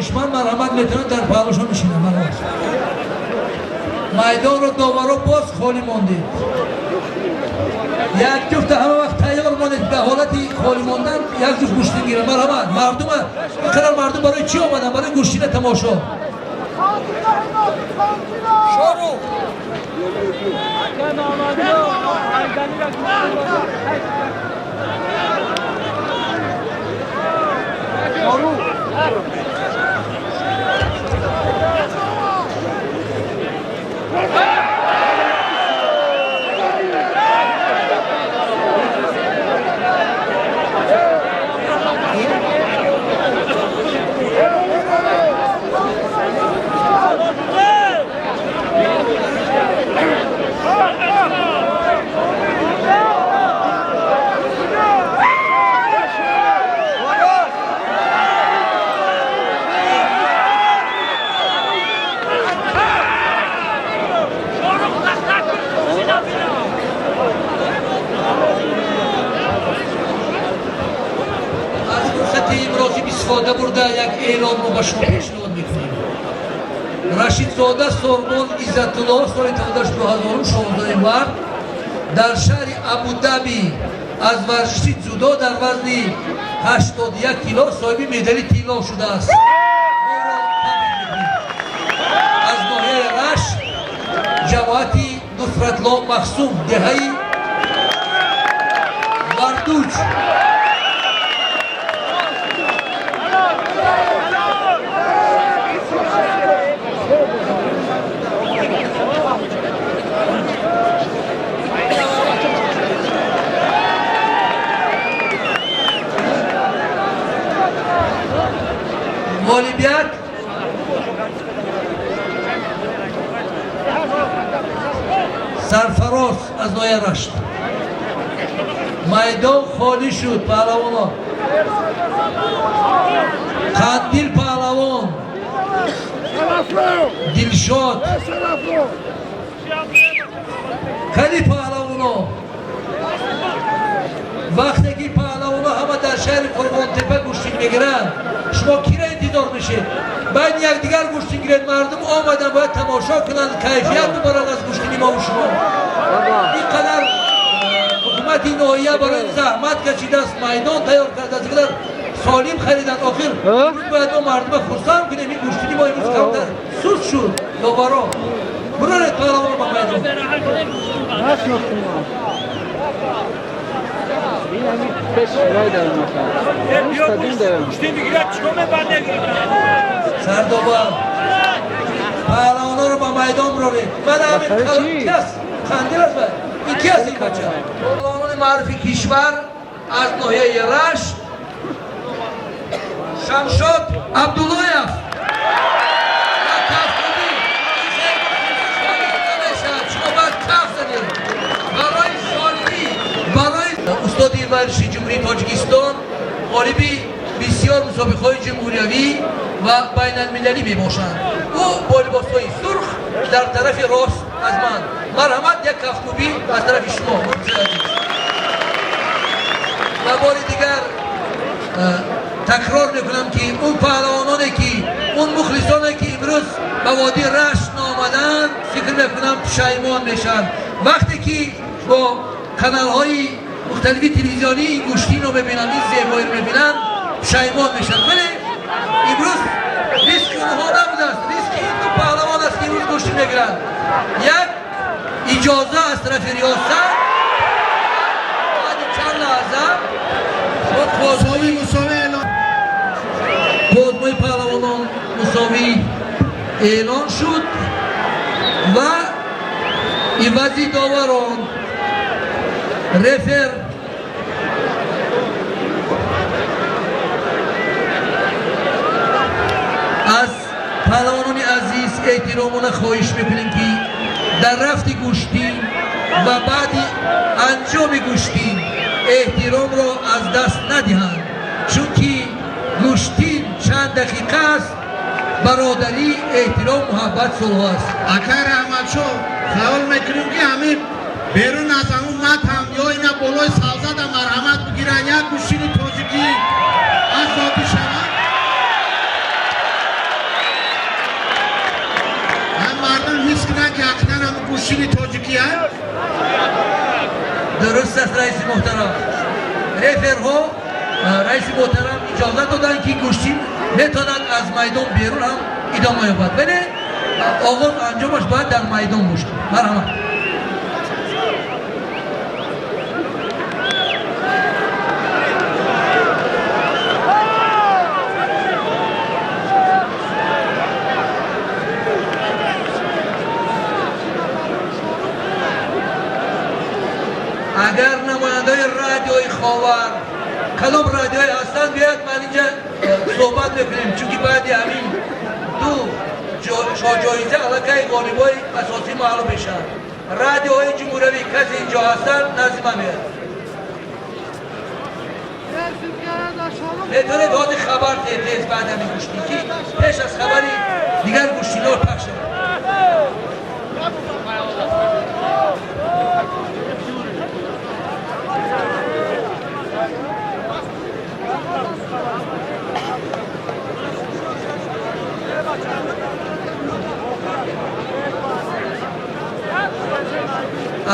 Хоҳишманд, марҳамат, метавонанд дар паҳлӯшон нишинанд. Марҳамат. Майдонро доваро боз холӣ мондед. Як ҷуфта ҳама вақт тайёр монед, дар ҳолати холӣ мондан як ҷуфт гӯштин гиранд. Марҳамат, мардума, ин қадар мардум барои чӣ омадан? Барои гӯштина тамошо. Шорух. Аз фурсати имрӯзӣ истифода бурда, як эълонро ба шумо пешниҳод мекунем. Рашидзода Сормон Иззатулло соли таваллудаш 2016 март дар шаҳри Абудаби аз варзиши ҷудо дар вазни 81 кило соҳиби медали тилло шудааст. Моро табрик мекунем. Аз ноҳияи Рашт, ҷамоати Нусратло Махсум, деҳаи Вардуҷ. Ғолибият Сарфароз аз ноҳияи Рашт. Майдон холӣ шуд. Паҳлавоно, Қандил паҳлавон, Дилшод кали паҳлавоно. Вақте ки паҳлавоно ҳама дар шаҳри Қурғонтепа гӯштин мегиранд, шумо кира интизор мешед? Байни якдигар гӯштин гиред. Мардум омадан, бояд тамошо кунанд, кайфият бибаранд аз гӯштини мову шумо. Ин қадар ҳукумати ноҳия барои заҳмат кашидааст, майдон тайёр кардааст, ин қадар солим хариданд. Охир имрӯз бояд мо мардума хурсанд кунем. Ин гӯштини мо имрӯз камтар суст шуд. Доваро, буроред паҳлавонро ба майдон. Нашнохтем. Ин ҳамин пеш вай дар омад. Гӯштин бигирад, чикор мебард? Сардоба, паҳлавонҳоро ба майдон бироред. Мана ҳамин. Бахари чӣ? Ки аст? Қандил аст? Ин ки аст, ин бача? Паҳлавонони маъруфи кишвар, аз ноҳияи Рашт Шамшод Абдуллоев ва кафкӯбӣ. Намешавад, шумо бояд каф занед барои солимӣ, барои устоди варзиши Ҷумҳурии Тоҷикистон, ғолиби бисёр мусобиқаҳои ҷумҳуриявӣ ва байналмилалӣ мебошанд. Ӯ бо либосҳои сурх дар тарафи рост аз ман. Марҳамат, як кафкӯбӣ аз тарафи шумо, мухлисони азиз. Ва бори дигар такрор мекунам, ки он паҳлавононе, ки он мухлисоне, ки имрӯз ба водии Рашт наомаданд, фикр мекунам, пушаймон мешаванд. Вақте ки бо каналҳои мухталифи телевизионӣ ин гӯштинро мебинанд, ин зебоиро мебинанд, пушаймон мешаванд. Вале имрӯз риски онҳо набудааст, риски ин ду паҳлавон аст, ки имрӯз гӯштин мегиранд. Як иҷоза аз тарафи риёсат баъди чанд лаҳза бо Мусовӣ, мусовӣ эълон. Қодмои паҳлавонон мусовӣ эълон шуд ва ивази доварон рефер аз паҳлавонони азиз эҳтиромона хоҳиш мекунем, ки дар рафти гӯштин ва баъди анҷоми гӯштин эҳтиромро аз даст надиҳанд, чунки гӯштин чанд дақиқа аст, бародарӣ, эҳтиром, муҳаббат, сулҳ аст. Акай Раҳматшо, хаёл мекунем, ки ҳамин берун аз ҳамун матам ё ина болои савзада марҳамат бигиранд, як гӯштини тоҷикӣ азобӣ шавад. Дуруст аст, раиси муҳтарам. Реферҳо, раиси муҳтарам, иҷозат доданд, ки гӯштин метавонад аз майдон берун ҳам идома ёбад, вале оғоз анҷомаш бояд дар майдон бошад. Марҳамат. Агар намояндаи радиои Ховар, кадом радиое ҳастанд, биёяд, ман инҷа суҳбат мекунем, чунки баъди ҳамин ду шоҳҷоиза аллакай ғолибои асосӣ маълум мешаванд. Радиоҳои ҷумҳуриявӣ, касе инҷо ҳастанд, назди ман биёяд. Метавонед ҳозир хабар тез баъд ҳамин гӯштӣ, ки пеш аз хабари дигар гӯштино пахш шавад.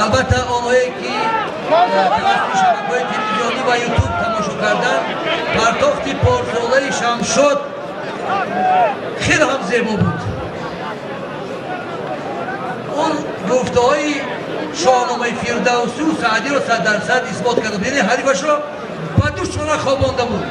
Албатта, онҳое ки тавассути шабакаҳои телевизионӣ ва Ютуб тамошо карданд, партофти порсолаи Шамшод хеле ҳам зебо буд. Он гуфтаҳои Шоҳномаи Фирдавсию Саъдиро 100% исбот карда буд, яъне ҳарифашро ба ду шона хобонда буд.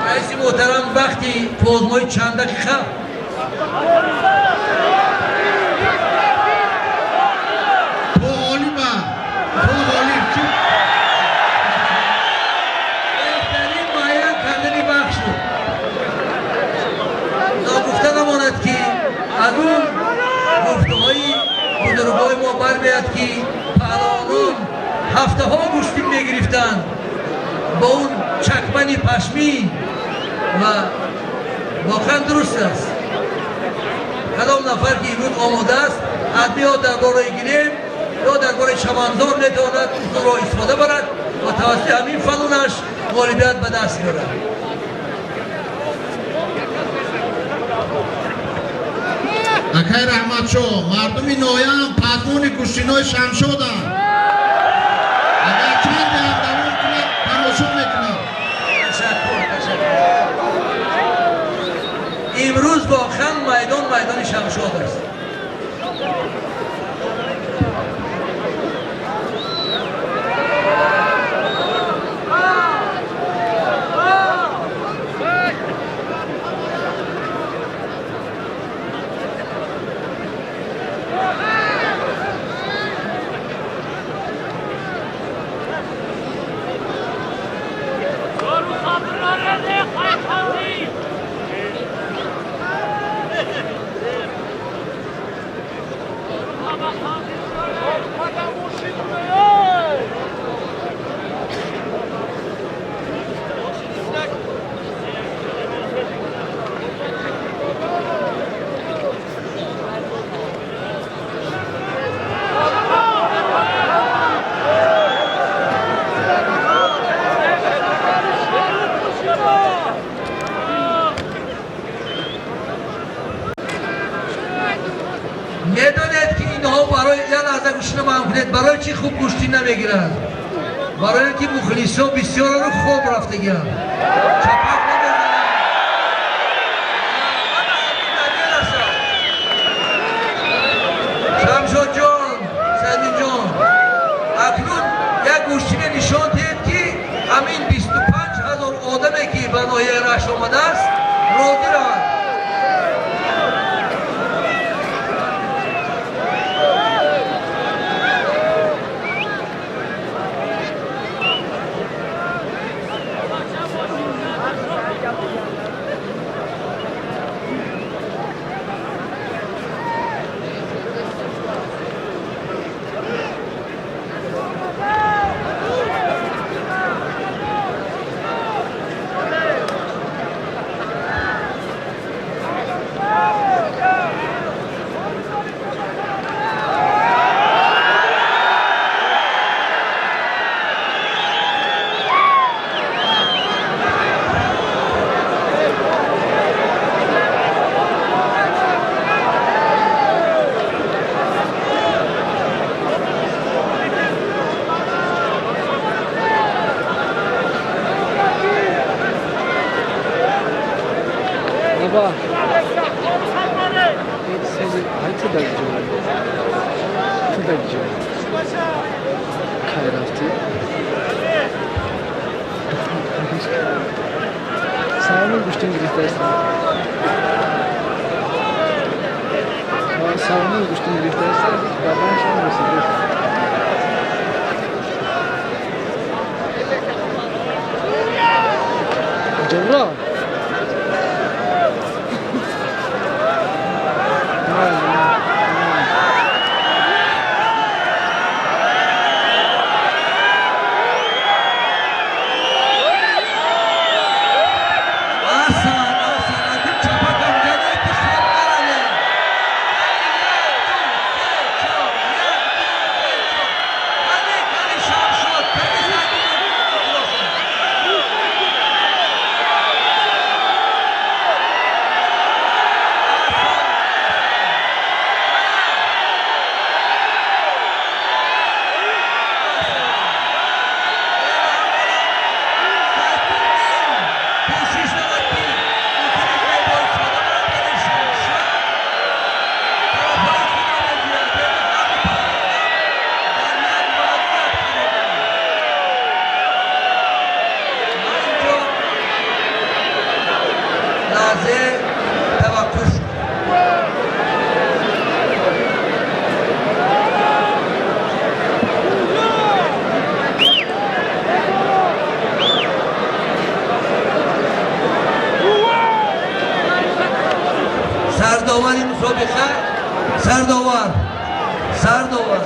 Раиси муҳтарам, вақти позмоӣ чанд дақиқа? То ғолиба, то ғолиб ки. Беҳтарин муайян кардани вақт шуд. Ногуфта намонад, ки аз он гуфтаҳои бузургҳои мо бармеяд, ки паҳлавонон ҳафтаҳо гӯштин мегирифтанд бо он чакмани пашмӣ, ва воқеан дуруст аст. Кадом нафар ки имрӯз омода аст, ҳатмӣ ё дар бораи гилем, ё дар бораи чаманзор метавонад усулро истифода барад ва тавассути ҳамин фанунаш ғолибият ба даст биёрад. Акай Раҳматшоҳ, мардуми ноҳияам пазмони гӯштинои Шамшоданд. Агар чанде ҳам давом кунад, тамошо мекунам. Ташаккур, ташаккур. Имрӯз воқеан майдон майдони Шамшод аст. Медонед, ки инҳо барои як лаҳза гӯштина маҳам кунед, барои чӣ хуб гӯштӣ намегиранд? Барои ин ки мухлисо бисёрро хоб рафтагианд, чапак намезананд. Ана ҳамин намерасад. Шамшодҷон, Сайдинҷон, акнун як гӯштине нишон диҳед, ки ҳамин 25 000 одаме, ки ба ноҳияи Рашт омадааст, розӣ раванд. Баба, ҳай, ту дар ҷой, ту дар ҷой кай рафтӣ? Саломи гӯштин гирифтааст, саломи гӯштин гирифтааст, бабаашам расида. Ҷабро. Не, не, не. Аҳсан, аҳсан, акун чапакам ҷадид, ки хоб наравед. Як, ду, се, чор, як, ду, се, чор. Кани, кани Шамшод, кани Сайдин? Хулоса. Кӯшиш дорад, ки охири бо истифода барад, вале Шамшод тарафҳои худро мегирад. Яъне ҳарду паҳлавонам дар як вазъият қарор доранд. Ва инҷо лаҳзе таваққуф шуд. Сардовари мусобиқа, сардовар, сардовар.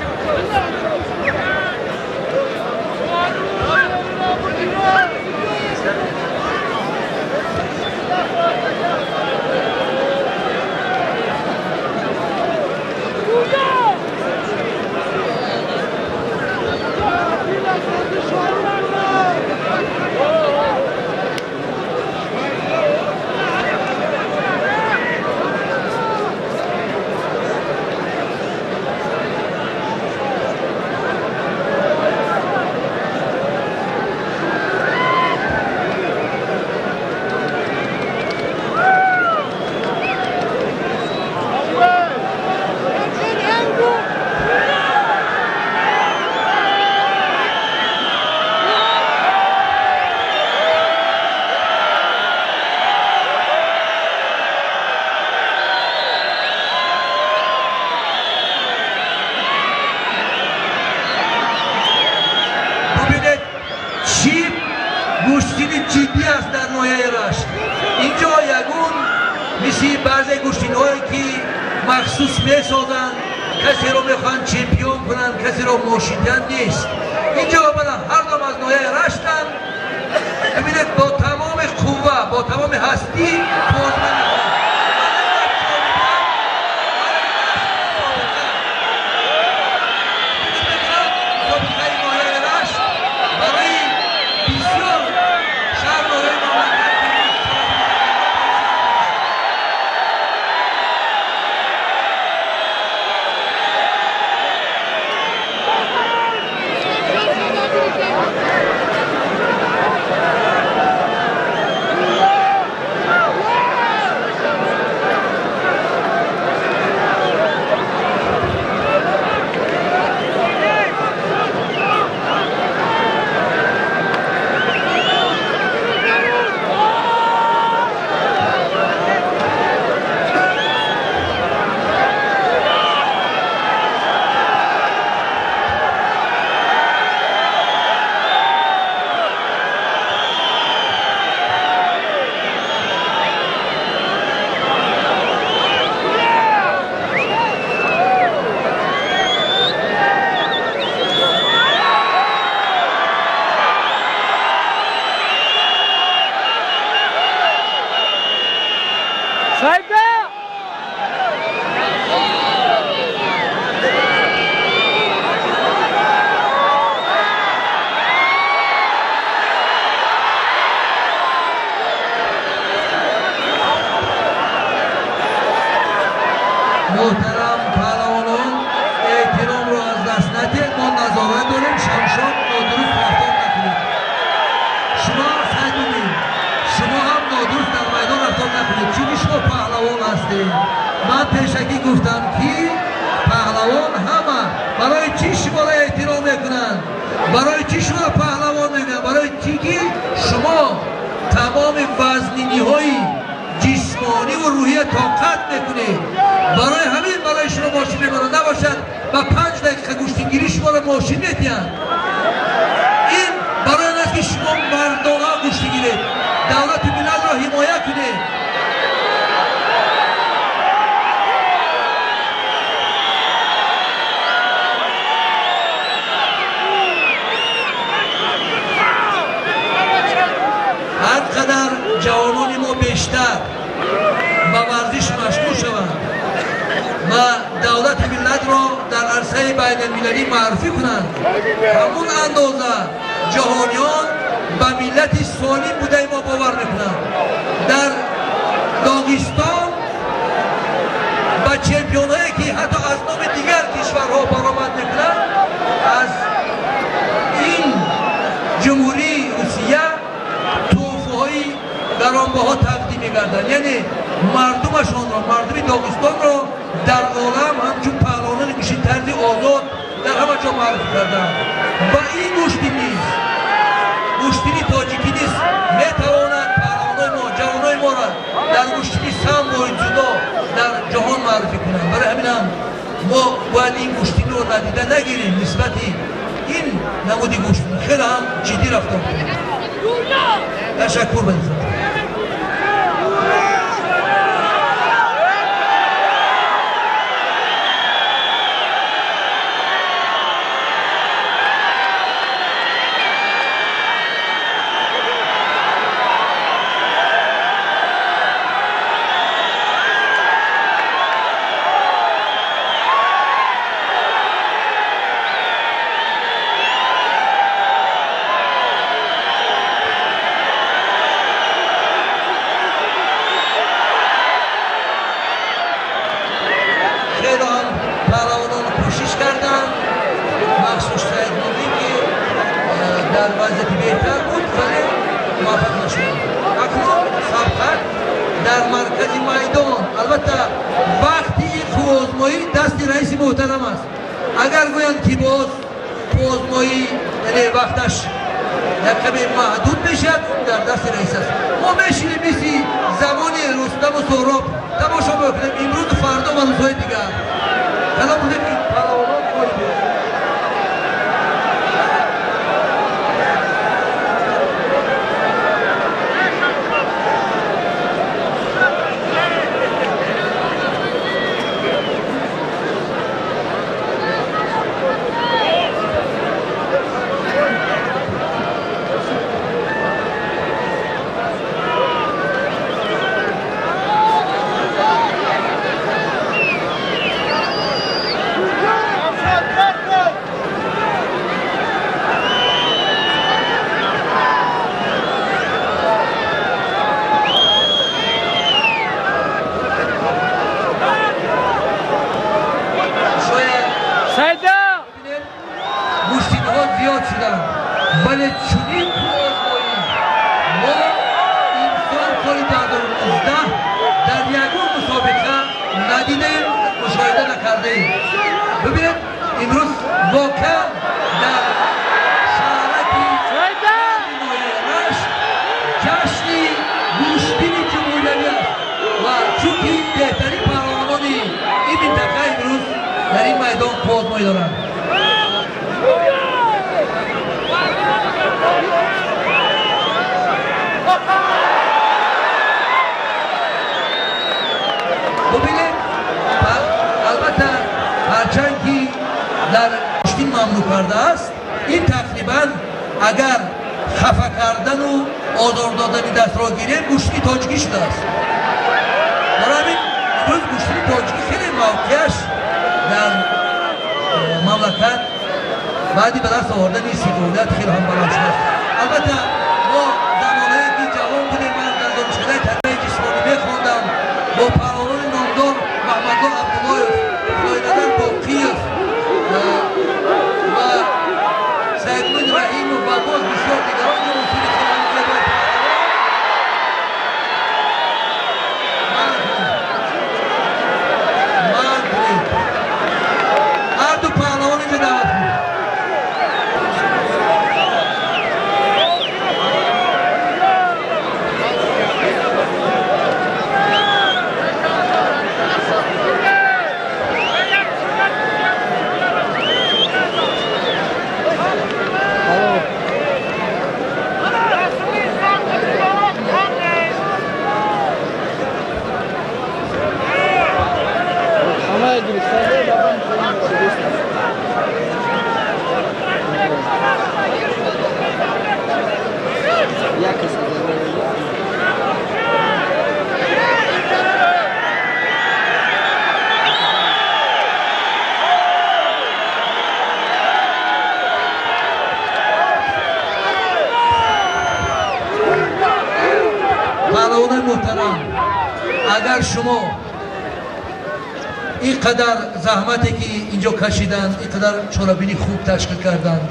Бубинед, чӣ гӯштини ҷиддӣ аст дар ноҳияи Рашт. Инҷо ягон мисли баъзе гӯштинҳое, ки махсус месозанд. Касеро мехоҳанд чемпион кунанд, касеро мошиндиҳанд нест. Инҷо омаданд, ҳар дом аз ноҳияи Раштанд. Бибинед, бо тамоми қувва, бо тамоми ҳастӣ бозман мекунанд. Мусобиқаи ноҳияи Рашт барои бисёр шаҳр, ноҳияи мамлакат. Сайда! Муҳтарам паҳлавонон, эҳтиромро аз даст надиҳед. Мо назорат дорем, шамшод нодуруст рафтор накунед. Шумо ҳам, Сайдумин, шумо ҳам нодуруст дар майдон рафтор накунед, чунки шумо паҳлавон ҳастед. Ман пешакӣ гуфтам, ки паҳлавон ҳама барои чӣ шуморо эҳтиром мекунанд, барои чӣ шуморо паҳлавон мегӯянд? Барои чӣ ки шумо тамоми вазниниҳои ҷисмониву рӯҳия тоқат мекунед. Барои ҳамин барои шумо мошин мебаранд. Набошад, ба 5 дақиқа гӯштингирӣ шуморо мошин медиҳанд. Ин барои он аст, ки шумо мардона гӯштӣ гиред, давлату миллатро ҳимоя кунед. Ҳар қадар ҷавонони мо бештар ба варзиш машғул шаванд ва давлати миллатро дар арсаи байналмилалӣ маъруфӣ кунанд, ҳамун андоза ҷаҳониён ба миллати солим будаи мо бовар мекунанд. Дар Доғистон ба чемпионҳое, ки ҳатто аз номи дигар кишварҳо баромад мекунанд, аз ин Ҷумҳурии Русия тӯҳфаҳои гаронбаҳо тақдим мегарданд. Яъне мардумашонро, мардуми Доғистонро дар олам ҳамчун паҳлавонони гӯшти тарзи озод дар ҳама ҷо маъруф карданд. Ва ин гӯшти низ, гӯштини тоҷикӣ низ метавонад паҳлавонои мо, ҷавонои моро дар гӯштини самбои ҷудо дар ҷаҳон маъруфӣ кунанд. Барои ҳаминам мо бояд ин гӯштинро надида нагирем, нисбати ин намуди гӯштин хеле ҳам ҷиддӣ рафтор кунем. Ташаккур ба диққат. Хеле ҳам паҳлавонон кӯшиш карданд, махсус Саиднурӣ, ки дар вазъияти беҳтар буд, вале муваффақ нашуданд. Акнун сабқат дар маркази майдон. Албатта, вақти ин қувваозмоӣ дасти раиси муҳтарам аст. Агар гӯянд, ки боз қувваозмоӣ, яъне вақташ як каме маҳдуд мешавад, он дар дасти раис аст. Мо мешинем, мисли замони Рустаму Соҳроб тамошо мекунем имрӯзу фардо ва рӯзҳои дигар. Калом будем, ки паҳлавонон кори биёранд. Сайда! Гӯштинҳо зиёд шуданд, вале чунин қувваозмоӣ мо имсол, соли 2019, дар ягон мусобиқа надидаем, мушоҳида накардаем. Бибинед, имрӯз воқеан дар шаҳраки Сайда! ноҳияи Рашт ҷашни гӯштини ҷумҳуриявӣ аст ва чунки беҳтарин паҳлавонони ин минтақа имрӯз дар ин майдон қувваозмоӣ доранд. Бубинед, албатта, ҳарчанд ки дар гӯштин мамнӯъ кардааст, ин тақрибан агар хафа кардану озор додани дастро гирем, гӯштини тоҷикӣ шудааст. Барои ҳамин имрӯз гӯштини тоҷикӣ хеле мавқеаш дар мамлакат баъди ба даст овардани истиқлолият хеле ҳам баланд шудааст. Албатта, мо замонае ки ҷавон будем, ман дар донишкадаи тарбияи ҷисмонӣ мехондам, бо паҳлавонони номдор Маҳмадло Абдуллоев, Худойназар Боқиев ва Саидмин Раҳимов ва боз бисёр дигарон ҷонусини хеле зебои паҳлавон. Ман кунед, ҳарду паҳлавон инҷо даъват кунед. Ҳамаи гирифтан. Як кас. Паҳлавонои муҳтарам, агар шумо ин қадар заҳмате ки инҷо кашиданд, ин қадар чорабинӣ хуб ташкил карданд,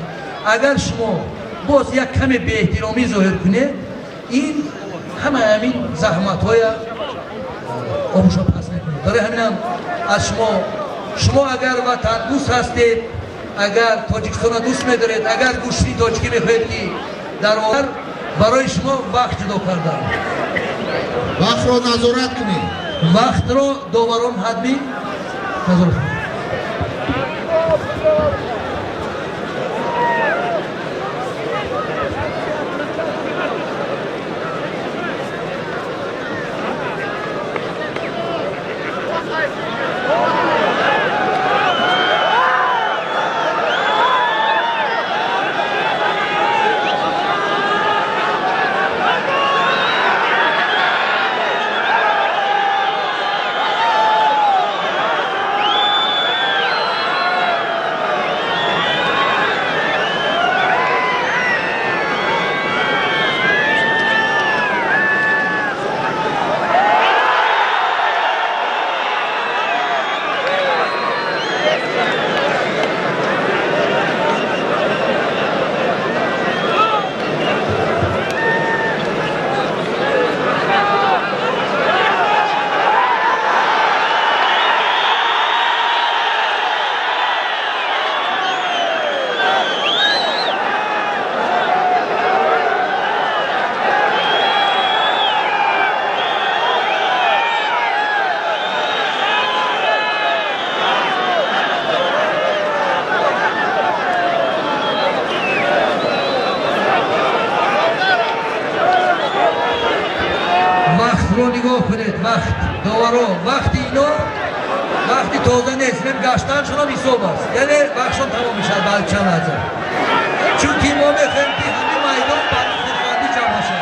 агар шумо боз як каме беэҳтиромӣ зоҳир кунед, ин ҳама ҳамин заҳматҳоя обушо пас мекунед. Барои ҳаминам аз шумо, шумо агар ватандӯст ҳастед, агар Тоҷикистонро дӯст медоред, агар гӯштини тоҷикӣ мехоҳед, ки дар охар барои шумо вақт ҷудо кардам. Вақтро назорат кунед. Вақтро доварон ҳатмӣ назорат кунед. Вақтро нигоҳ кунед, вақт, доваро, вақти ино вақти тоза нест, мем гаштаншонам ҳисоб аст, яъне вақтшон тамом мешавад баъд чанд лаҳза, чунки мо мехоҳем, ки ҳамин майдон барои хурсандӣ ҷамъ бошад.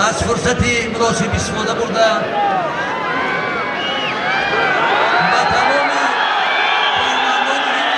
Аз фурсати муносиб истифода бурда, ба тамоми кормандони ҳифзи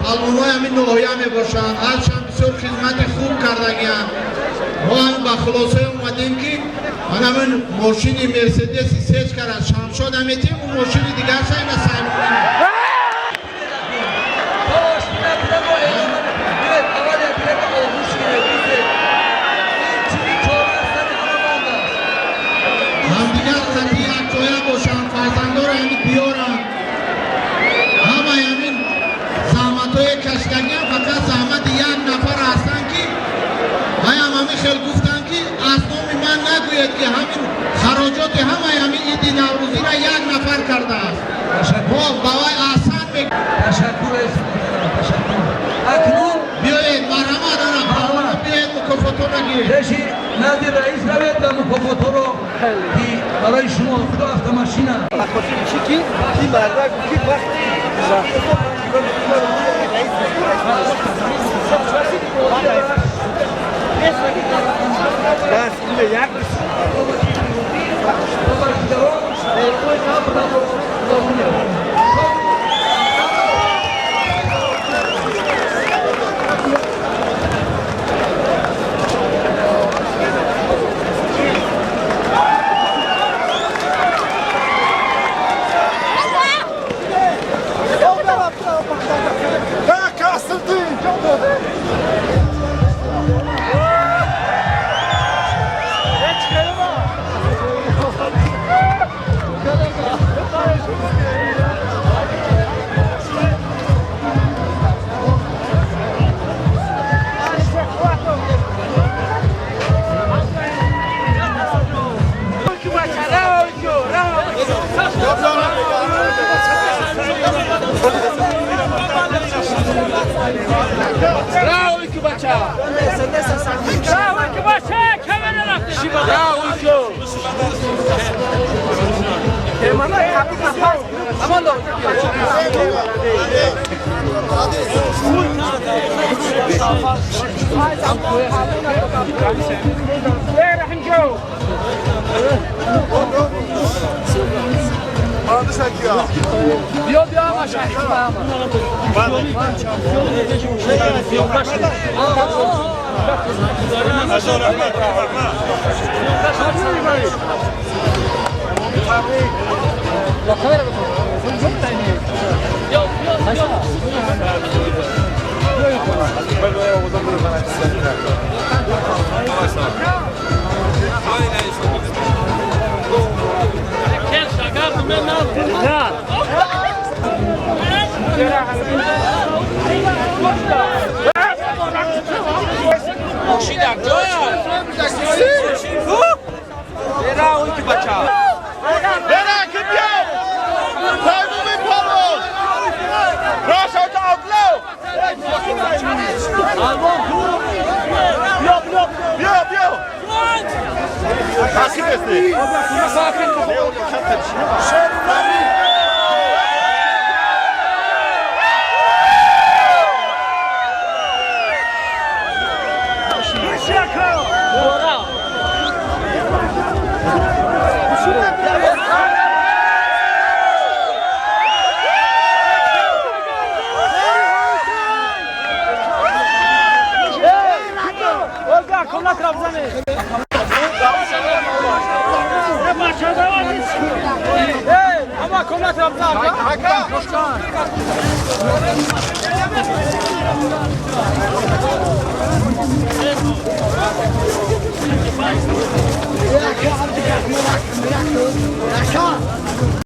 палвонои ҳамин ноҳия мебошанд, ҳарчанд бисёр хизмати хуб кардагианд. Мо ҳам ба хулосае омадем, ки ман ҳамин мошини Мерседеси сечкара Шамшода метиҳем, ӯ мошини дигарша ина Саймонӣ. То оштӣ накунам, мо эълон намекунем. Биёед, аввал якдигарро оғӯш гиред, бисед. Ин чизи чора аз сари ҳама мондааст. Ҳамдигар қати якҷоя бошанд, фарзандоро ҳамин биёранд. Ҳамаи ҳамин заҳматҳое кашидагиам фақат заҳмати як нафар ҳастанд, ки ваям ҳамин хел гуфтанд, ки аз номи ман нагӯед, ки ҳамин хароҷоти ҳамаи ҳамин иди наврӯзиро як нафар кардааст. Ташаккур. Мо ба вай аҳсан мегӯем. Ташаккур, раиси муҳтарам, ташаккур. Акнун Биёед, марҳамат, ана палвона, биёед, мукофотҳоро гиред. Пеши назди раис равед ва мукофотҳоро, ки барои шумо ду автомашина. Чӣ ки ин мардак ки вақти як